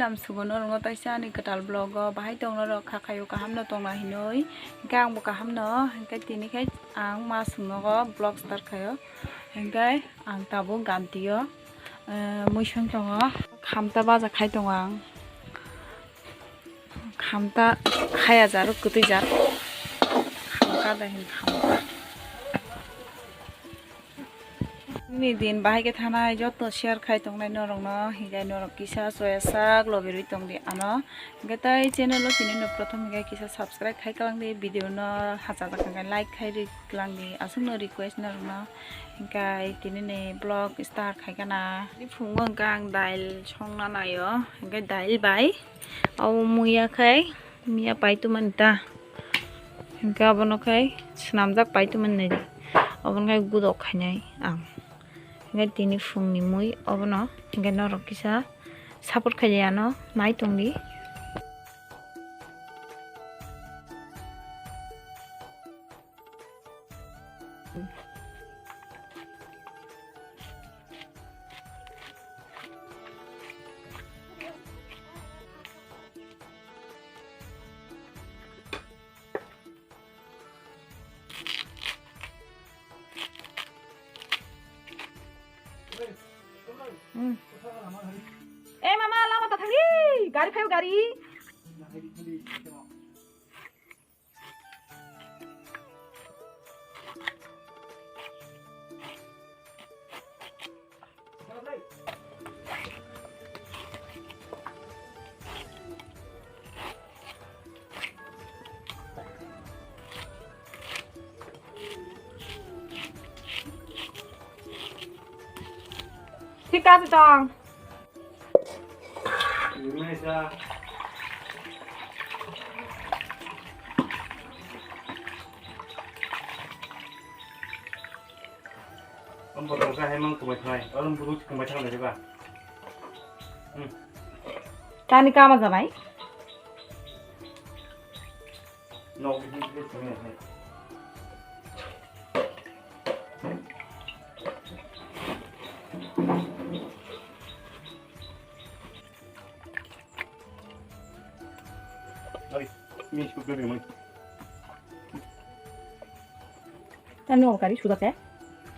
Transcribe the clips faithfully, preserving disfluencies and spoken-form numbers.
Nam sugo norok no taisa ani kwtal vlog o bahai tong norok kha khaio kaham no tongna hinui, hingke ang bo kaham no, hingke tini khe ang ma sung nogo vlog start khaio, hingke ang tabuk ganti o, eh, muisung tongo, khamta baja khai tongo ang, khamta khaya jar kwtwi jar, khamta da hin khamta. Nini din bahai khe thanai joto share khai tongnai norokno, hinkhe norok kisa soya sak lobirwi tongdi ano. Hinkhe tai channel o tini no prothom hinkhe kisa subscribe khai kwlangdi, video no hachajak hinkhe like khai rwi kwlangdi, aswkno request norokno. Hinkhe tini ni vlog start khai kana. Phungo hinkhe ang dail songna naio, hinkhe dail bai o muya khai. Miya pai tumani ta. Hinkhe obono khai swnamjak pai tumani nai. Obono khai gudok khainai ang. Hinkhe tini phungni mui obono hinkhe norok kisa support khaidi ano nai tongdi. Hmm. Eh, mama, lama ta thangdi. Gari phaio, gari. Thik ache tong. Kani kama janai? Tani o kari suda te.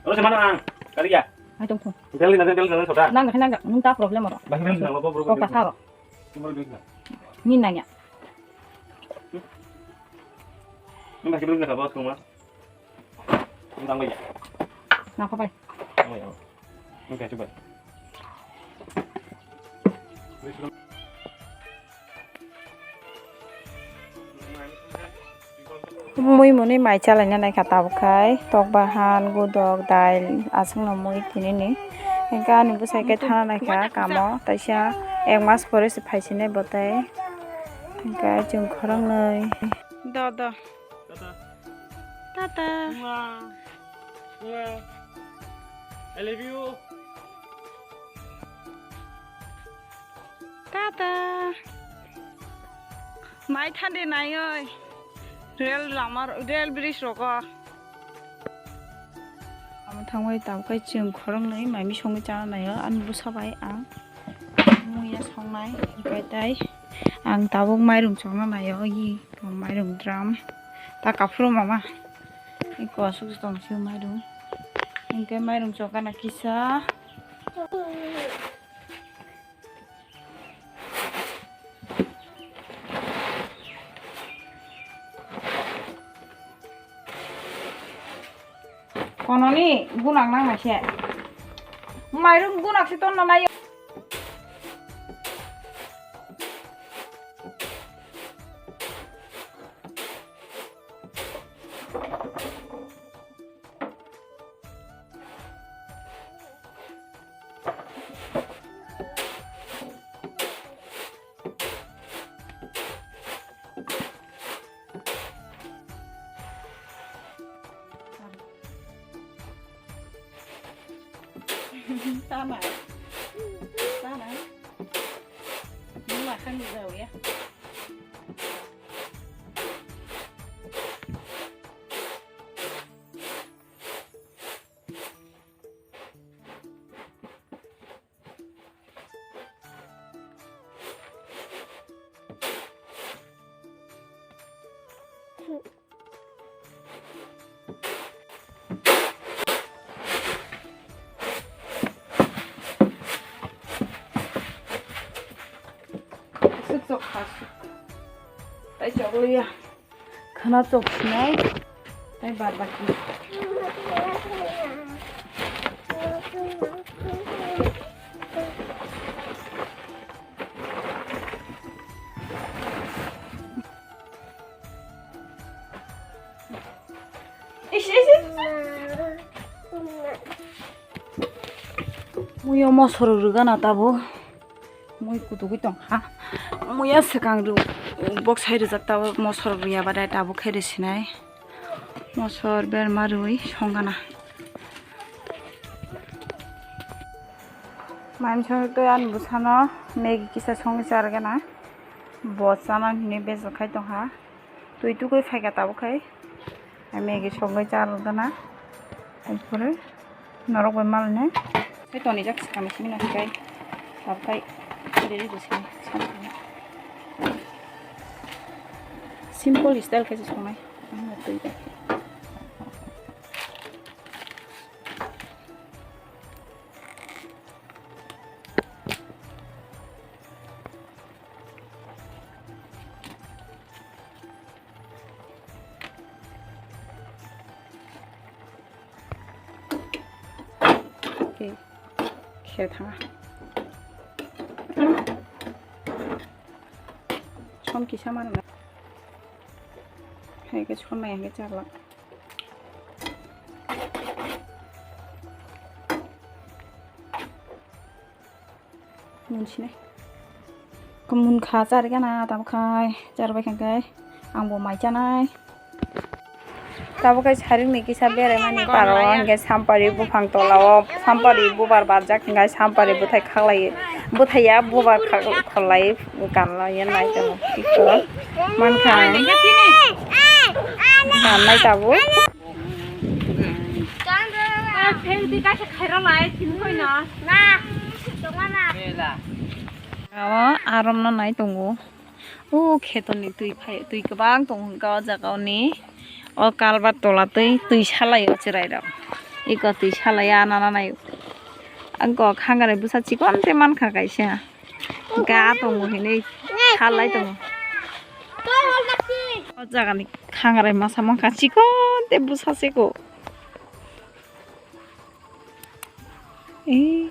Oro se mano ang. Kari ya. Ai tong thung. Bel na bel na sota. Nang khe nang nung ta problem oro. Bahai bel na lo bro. Ko ka saro. Ni nanya. Nang bahai bel na ka bos kuma. Nang bai. Na ko bai. Nang bai. Nang ka chubai. Mui muni mai chalaina naikha tabuk khai tok bahan gudok dail aswkno mui tinini. Hinkhe ani bwsai khe thana naikha kamo taisa ek mas pore se phaisinai bo tei. Hinkhe chwng khoroknwi. Do do. Tata. Tata. Mwah. Mwah. I love you. Tata. Mai thande nai oi. Rail lama, rail bridge rogo. Amo thangbai tabukhe chwng khoroknwi mai misongwi chana naio. Ani bwsa bai ang muya songnai. Hinkhe tai ang tabuk mairum chokna naio. Oi. Mairum drum. Ta kaphuru mama. Iko asuk tong si mairum. Hinkhe mairum chokana kisa. Kononi gunak nang naise. Mairum gunak si ton nai. Tama. Tama. Mula kan jauh ya. Chok kha su. Tai chok liya. Khana chok sinai. Tai bad baki. Is, is, is. Muiyo mosor rwgana tabuk. Mui kutugwi tong ha. Muiya swkang rw-, bok sai rwjak tabuk mosor rwya badai tabuk khe rw sinai. Mosor berma rwi songana. Maimsong tei ani bwsano Maggie kisa songwi charwgana. Bo chana hinwi bejak khai tongkha. Twi tugwi phaikha tabuk khai. Maggie songwi charwgana. Ekpore norok bai malne. Tei tonijak swkang simi nang khai. Tabuk khai. Simple style khe se songnai. Ang twi bai. Khe thanga. Som kisa mano. Hai khe som nai hai khe chalak. Munsinai. Khe munkha charigana tamo khai, charbai kha khe angbo mai chanai. Tabo khai saringni kisa beraimani paro hingke sampari buphang tolao sampari bubar barjak hingke sampari bwthai khaklai bwthaiya bubar khak-, kholai kanlaiya nai tongo. Mankha ang kannai tabuk. Aro aromno nai tongo. O khetorni twi phai, twi kwbang tongo hwnka o jaga oni. O kalbar tola twi, twi salai o chwrai rok. Eko twi salai ya nana nai. Angko khangare bwsa chikon te mankha kaisa. Ga tongo hinui salai tongo. O jagani khangare masa mankha chikon te bwsa seko. E.